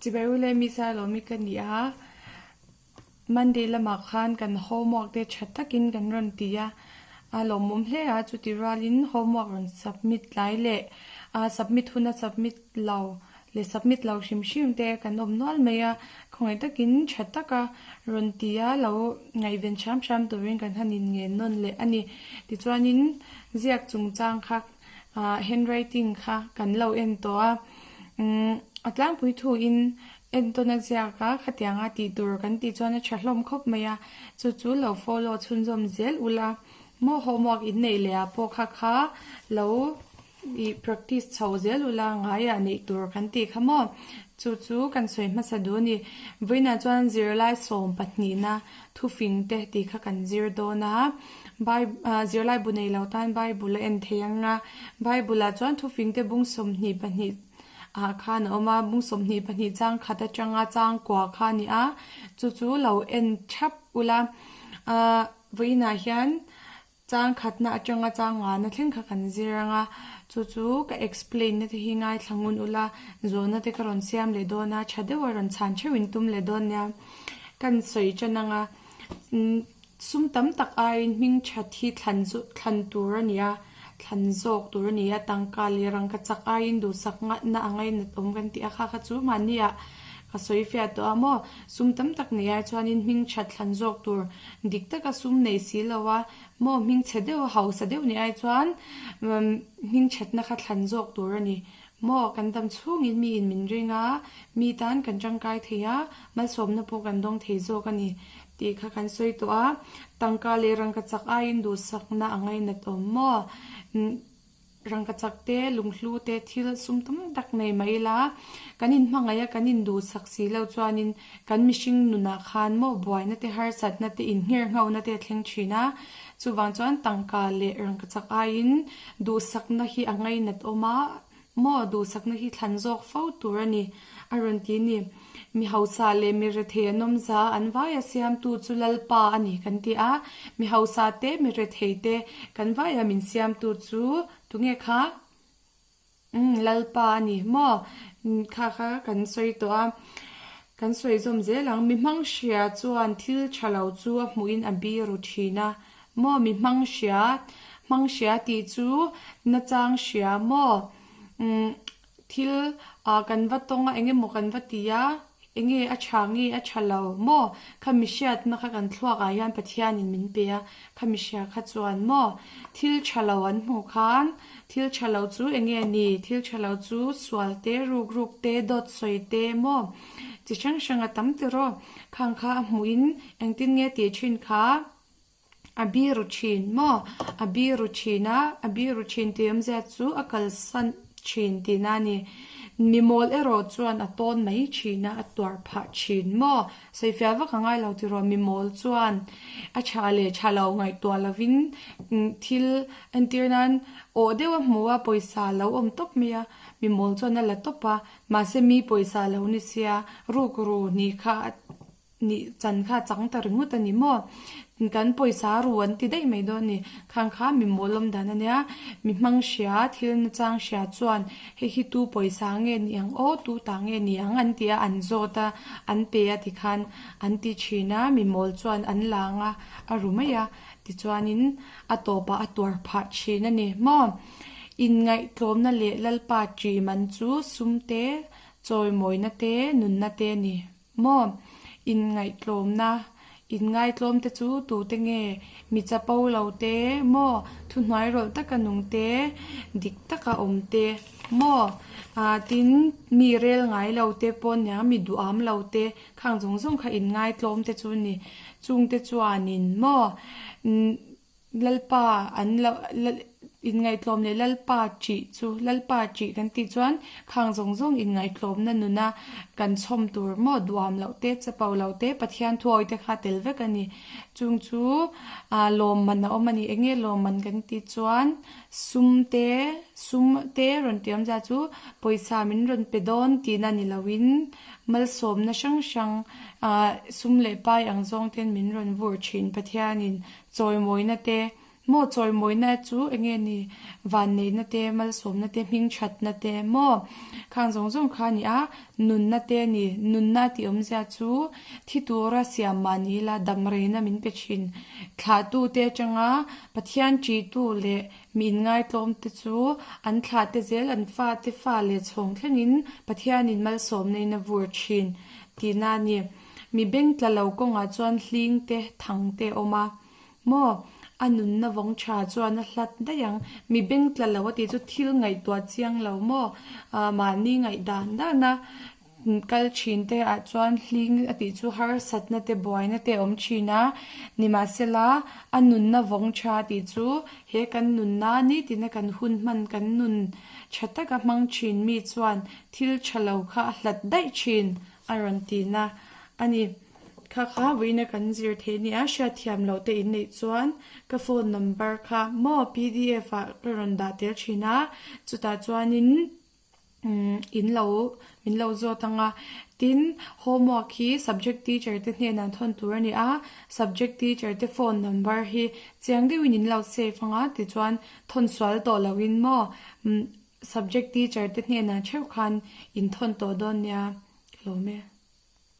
Chibai ule mi Salomi ka ni a, Monday lamah khan kan homework te tha takin kan rawn ti a, a lawmawm hle a, chuti rualin homework rawn submit tlai leh a submit huna submit lo leh submit lo hrim hrim te kan awm nual mai a, khawngaih takin tha taka rawn ti a lo ngaihven hram hram turin kan han inngen nawn leh a ni. Tichuanin ziak chungchang kha handwriting kha kan lo en tawh a, umm a tlangpui thuin entawn a ziak a, khatianga tih tur kan tih chuan a tha hlawm khawp mai a, chu chu lo follow chhunzawm zel ula maw homework in neih leh ah pawh kha kha lo ih practice chho zel ula ngaiah neih tur kan tih kha maw chu chu kan sawi hmasa duh a ni. Vawiinah chuan zirlai sawmpahnihna thufing te tih kha kan zir dawn a. Zirlai bu nei lo tan Bible a en thei ang a, Bible ah chuan thufing te bung 22 ah khan a awm a, bung 22 chang khat atanga chang kua kha a ni a, chu chu lo en thap ula, ah vawiinah hian chang khatna atanga chang ngana thleng kha kan zir ang a, chu chu ka explain na te hi ngaithla ngun ula, zawhna te ka rawn siam leh dawn a, tha deuh a rawn chhan theuh in tum leh dawn nia, kan sawi tan ang a. Sum tam tak aiin hming that hi thlan chu thlan tur a ni a, thlan zawk tur a ni a, tangka leh rangka chak aiin duhsak ngatna a ngainat awm kan tih a, kha kha chu mahniah ka sawi fiah tawh a maw? Sum tam tak nei ai chuanin hming that thlan zawk tur dik taka sum nei si lo a maw hming chhe deuh a hausa deuh ni ai chuan hming thatna kha thlan zawk tur a ni. Maw kan dam chhungin miin min ring a, mi tan kan tangkai thei a, malsawmna pawh kan dawng thei zawk a ni tih kha kan sawi tawh a, tangka leh rangkachak aiin duhsakna a ngainat awm maw? Rangkachak te, lunghlu te thil sum tam tak nei mai ila, kan inhmangaih a, kan induhsak si lo chuanin kan mihring nunah khan maw buaina te, harsatna te, innghernghohna te a thleng thin a, chuvang chuan tangka leh rangkachak aiin Duhsakna hi a ngainat awm a, maw duhsakna hi thlan zawk fo tur a ni, a rawn ti ni. Mi hausa leh mi rethei an awm za, an vaia siamtu chu Lalpa a ni kan ti a. Mi hausa te, mi rethei te kan vaia min siamtu chu tunge kha? Umm, Lalpa a ni maw? Kha kha kan sawi tawh a, kan sawi zawm zel ang. Mi hmang hria chuan thil tha lo chu a hmuhin a biru thin a, Maw mi hmang hria, hmang hria tih chu nachang hria maw? Umm thil ah kan va tawng a eng emaw kan va ti a, enge a tha nge a tha lo maw? Kha mi hriatna kha kan thluak ah hian Pathianin min pe a, kha mi hria kha chuan maw? Thil tha lo an hmuh khan thil tha lo chu enge ni? Thil tha lo chu sual te, ruk ruk te, dawt sawi te maw? Chi hrang hrang a tam tiraw? Khang kha a hmuhin engtin nge tih thin kha? A biru thin maw? A biru thin a, a biru thin tih awmzia chu a kalsan thin tihna a ni. Mi mawl erawh chuan a tawn mai thin a, a tuar phah thin maw? Sawifiah vak a ngai lo tiraw? Mi mawl chuan a tha leh tha lo ngaihtuah lovin thil entir nan awh deuh a hmu a, pawisa a lo awm tawp mai a, mi mawl chuan a la tawp a, mahse mi pawisa a lo ni sia, rukru nih kha Nih chan kha chang ta ringawt a ni maw? Kan pawisa ru an ti daih mai dawn a ni. Khang kha mi mawl awm dan a nia. Mi hmang hria, thil nachang hria chuan hei hi tu pawisa nge ni ang aw, tu ta nge ni ang an ti a, an zawt a, an pe a tikhan an ti thin a, mi mawl chuan an lang a, a ru mai a, tichuanin a tawpah a tuar phah thin a ni maw? Inngaihtlawmna leh Lalpa ṭih man chu sum te, chawimawina te, nunna te a ni. Maw? Inngaihtlawmna, Inngaitlawm te chu tute nge? Mi chapo lo te, maw? Thuhnuai rawlh taka nung te, dik taka awm te, maw? Ah, tin, mi rel ngai lo te pawh nia, mi duham lo te, khang zawng zawng kha inngaitlawm te chu ni. Chungte chuanin, maw? Lalpa an lo inngaihtlawm leh Lalpa ṭih chu Lalpa ṭih kan tih chuan khang zawng zawng inngaihtlawmna nuna kan chhawm tur maw duam loh te chapo loh te Pathian thuawi te kha tel vek a ni. Chung chu ah lawmman a awm a ni. Enge lawmman kan tih chuan sum te sum te rawn tih awmzia chu pawisa min rawn pe dawn tihna ni loin malsawmna hrang hrang ah sum leh pai ang zawng ten min rawn vur thin Pathianin Chawimawina te, Maw chawimawina chu enge ni? Vanneihna te, malsawmna te, hmingthatna te maw? Khang zawng zawng kha a ni a, nunna te a ni. Nunna tih awmzia chu thi tura siam mah ni ila damreina min pe thin. Thlahtu te atanga Pathian ṭihtu leh mi inngaitlawm te chu an thlah te zel an fa te fa leh chhawng thlengin Pathianin malsawmna in a vur thin tihna a ni. Mi beng tla lo kawngah chuan hling te, thang te a awm a. Maw? A nunna vawng tha chuan a hlat daih ang. Mi beng tla lo a tih chu thil ngaihtuah chiang lo maw? Mahni ngaih dan dan a kal thin te ah chuan hling a tih chu harsatna te buaina te a awm thin a. Nimahsela a nunna vawng tha a tih chu he kan nunna nitina kan hun hman kan nun tha taka hmang thin mi chuan thil tha lo kha a hlat daih thin a rawn tihna a ni. Kha kha vawiina kan zir theih nia hriatthiam loh te in neih chuan ka phone number kha maw pdf ah ka rawn dah tel thin a, chutah chuanin umm in lo min lo zawt ang a, tin homework hi subject teacher te hnenah thawn tur a ni a, subject teacher te phone number hi chiang deuhin in lo save ang a tichuan thawn sual tawh lohin maw umm subject teacher te hnenah theuh khan in thawn tawh dawn nia ka lawm e.